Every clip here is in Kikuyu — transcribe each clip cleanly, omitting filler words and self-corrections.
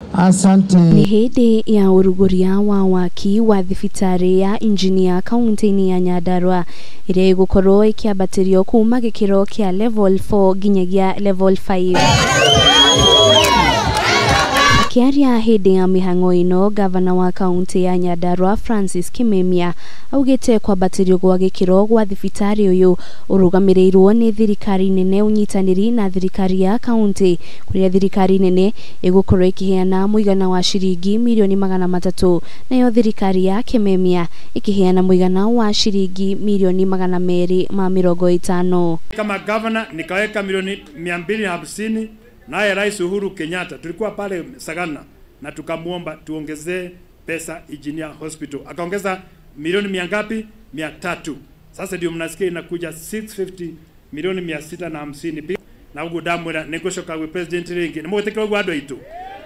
Asante. Nĩ hĩndĩ ya ũrugũria wa waki wa thibitarĩ ya Engineer kaunti-inĩ ya Nyandarua ĩrĩa ĩgũkorwo ĩkĩambatĩrio kuma gĩkĩro kĩa level 4 nginyagia level 5. Akĩaria hĩndĩ ya mĩhang'o ĩno, gavana wa kaunti ya Nyandarua Francis Kimemia augĩte kwambatĩrio gwa gĩkĩro gwa thibitarĩ ũyũ ũrũgamĩrĩirwo nĩ thirikari nene ũnyitanĩri na thirikari ya kaunti, kũrĩa thirikari nene ĩgũkorwo ĩkĩheana mũigana wa ciringi mirioni 300, nayo thirikari ya Kimemia ĩkĩheana mũigana wa ciringi mirioni 250. Kama gavana nikaweka milioni 250, naye Rais Uhuru Kenyatta tulikuwa pale Sagana na tukamuomba tuongezee pesa Engineer Hospital, akaongeza milioni mia ngapi? 300. Sasa ndio mnasikia inakuja 650, milioni 650. Na ugu ndamwira nigucoka gwi president ringi nimugwitikira uguo andu aitu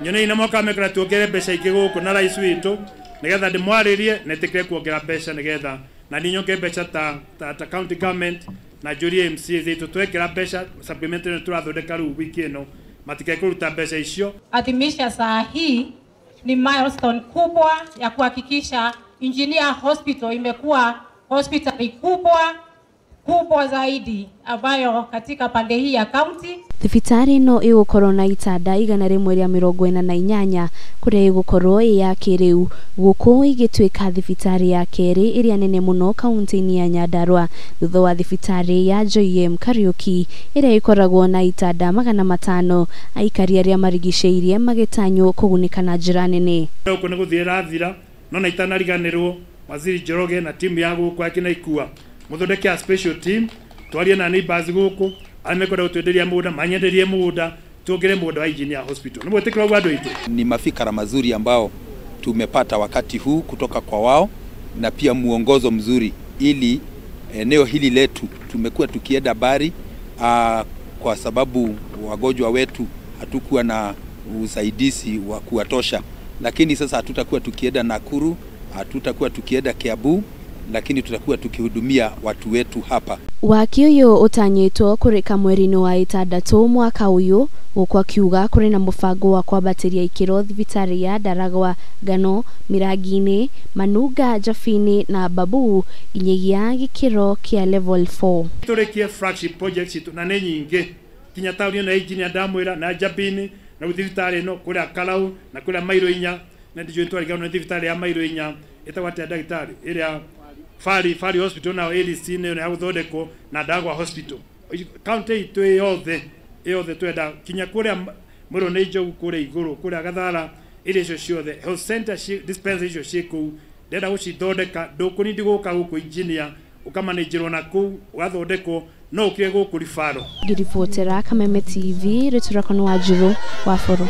nyone ina moka mekora tuongere mbeca ingĩ gũkũ na rais witũ nigetha ndimwarĩrie netikire kuongera mbeca nigetha na niĩ nyonge mbeca ta county government na njũrie MCA zitũ twekĩra mbeca supplementary tũrathondeka rĩu wiki ĩno matikae kũruta mbeca icio. Adhimisha saa hii ni milestone kubwa ya kuhakikisha Engineer Hospital imekuwa hospitali kubwa kubwa zaidi ambayo katika pande hii ya county. Thibitarĩ ĩno ĩgũkorwo na itanda 148 kũrĩa ĩgũkorwo ĩ ya kĩrĩu, gũkũ ĩgĩtuĩka thibitarĩ ya kerĩ ĩrĩa nene mũno kaunti-inĩ ya Nyandarua thutha wa thibitarĩ ya Joy M Kariuki ĩrĩa ĩkoragwo na itanda 500, aikari arĩa marigicĩirie magĩtanywo kũgunĩka na njĩra nene. Gũkũ nĩ gũthiĩ ĩrathira no na itanariganĩrwo Waziri Njoroge na timu ya gũkũ akina ikua muthondeke a special team twarie na neighbors gũkũ arĩa mekwenda gũtwenderia mũgũnda manyenderie mũgũnda tuongere mũgũnda wa Engineer Hospital. Nĩ mwĩtĩkĩra ũguo andũ aitũ? Ni mafikara mazuri ambao tumepata wakati huu kutoka kwa wao na pia muongozo mzuri ili eneo hili letu tumekuwa tukienda bari kwa sababu wagonjwa wetu hatukuwa na usaidizi wa kuwatosha, lakini sasa hatutakuwa tukienda Nakuru, hatutakuwa tukienda Kiambu, lakini tutakuwa tukihudumia watu wetu hapa. Waki ũyũ ũtanyĩtwo kũrĩka mweri-inĩ wa ĩtandatũ mwaka ũyũ, gũkũ akiuga kũrĩ na mũbango wa kwambatĩria ikĩro thibitarĩ ya Ndaragwa, Ngano, Mĩrangi-inĩ, Manunga, Njabini na Babu nginyagia gĩkĩro kĩa level 4. Tũrĩkie flagship project citũ na nĩ nyingĩ kinya taũni ĩno ya Engineer ndamwĩra na Njabini na rĩu thibitarĩ ĩno kũrĩa Karau na kũrĩa Mairo inya na ndiũĩ twariganĩrwo nĩ thibitarĩ ya Mairo inya ĩtagwo atĩa ndagĩtarĩ ĩrĩa Fari Hospital na ADC nĩ ya gũthondekwo na Ndagwa Hospital. County itũ yothe twenda kinya kũrĩa Mũrũ nĩ Njogu kũrĩa igũrũ kũrĩa Gathara iria icio ciothe health center dispensary icio ciĩ kũu ndĩrenda gũcithondeka ndũkũnindi gũka gũkũ Engineer ũkamanĩnjĩrwo na kũu ũgathondekwo no ũkire gũkũ ribaro. Ngĩribotera Kameme TV rĩtwa rĩakwa nĩ Wanjirũ wa Bũrũ.